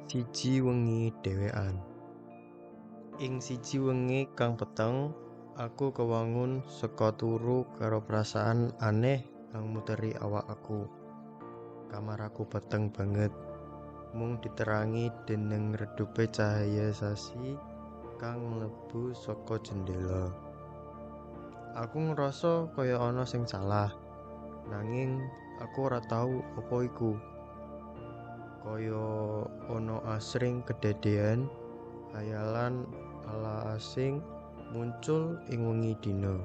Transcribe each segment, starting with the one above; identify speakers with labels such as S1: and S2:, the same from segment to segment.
S1: Siji wengi dhewean. Ing siji wengi kang peteng, aku kewangun saka turu karo perasaan aneh kang muteri awak aku. Kamar aku peteng banget, mung diterangi dening redupe cahaya sasi kang mlebu saka jendela. Aku ngrasa kaya ana sing salah, nanging aku ora tau apa iku. Kaya ana asring kedadean khayalan ala asing muncul ing wengi dina.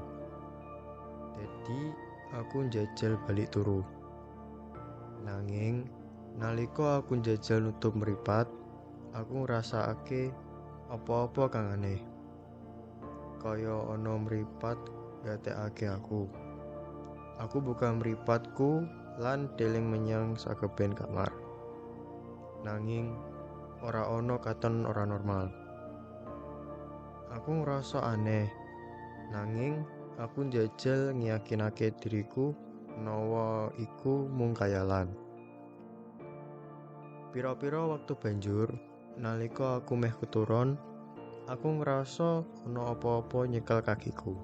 S1: Dadi aku njajal balik turu. Nanging nalika aku njajal nutup mripat, aku ngrasakake apa-apa kang aneh. Kaya ana mripat gatekake aku. Aku buka mripatku lan deling menyang sakeben kamar. Nanging ora ana katon ora normal. Aku ngrasa aneh. Nanging aku njajal ngiyakinake diriku menawa iku mung khayalan. Pira-pira wektu banjur, nalika aku meh keturon, aku ngrasa ana apa-apa nyekel kakiku.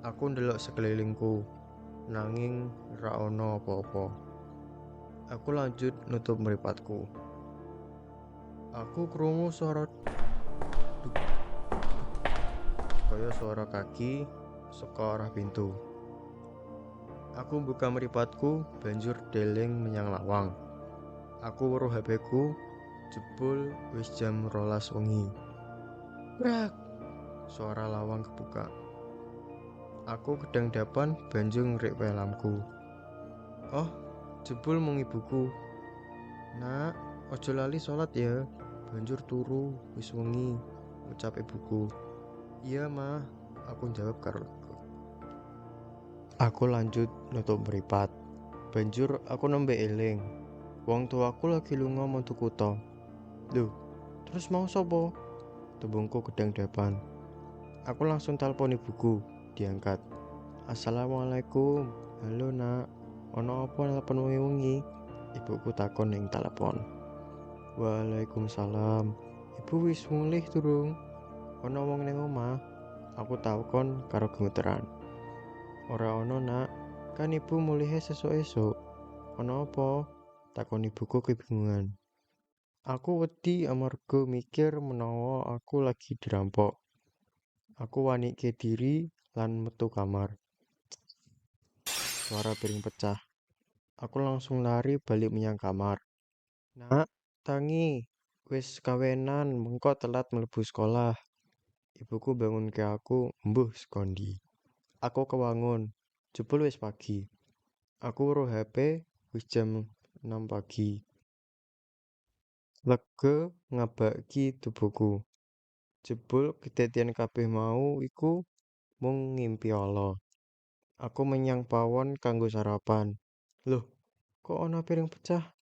S1: Aku ndelok sekelilingku, nanging ora ana apa-apa. Aku lanjut nutup mripatku. Aku krungu swara duk, kaya swara kaki saka arah pintu. Aku buka mripatku, banjur deling menyang lawang. Aku weruh HP-ku, jebul wis jam 12 wengi. Brak! Suara lawang kebuka. Aku gedang dapan banjur ngrik pelamku. Oh, jebul mung ibuku. Nak, ojo lali sholat ya. Banjur turu, wis wengi, ucap ibuku. Iya, Mah, aku jawab karo lega. Aku lanjut nutup mripat. Banjur aku nembe eling. Wong tuaku lagi lunga metu kutha. Lho, terus mau sapa? Tembungku gedang depan. Aku langsung telepon ibuku, diangkat. Assalamualaikum. Halo, Nak. Ono apa telepon wengi-wengi? Ibuku takon ning telepon. Waalaikumsalam. Ibu wis mulih durung? Ono wong ning omah? Aku takon karo gemeteran. Ora ono, Nak. Kan ibu mulihe sesuk-esuk. Ono apa? Takon ibuku kebingungan. Aku wedi amarga mikir menawa aku lagi dirampok. Aku wanike diri lan metu kamar. Suara piring pecah. Aku langsung lari balik menyang kamar. Nak, tangi. Wis kawenan, mengko telat mlebu sekolah. Ibuku bangunke aku, mbuh saka ndi. Aku kewangun, jebul wis pagi. Aku weruh HP wis jam 6 pagi. Lega ngabaki tubuhku. Jebul kedadian kabeh mau iku mung ngimpi ala. Aku menyang pawon kanggo sarapan. Loh, kok ana piring pecah?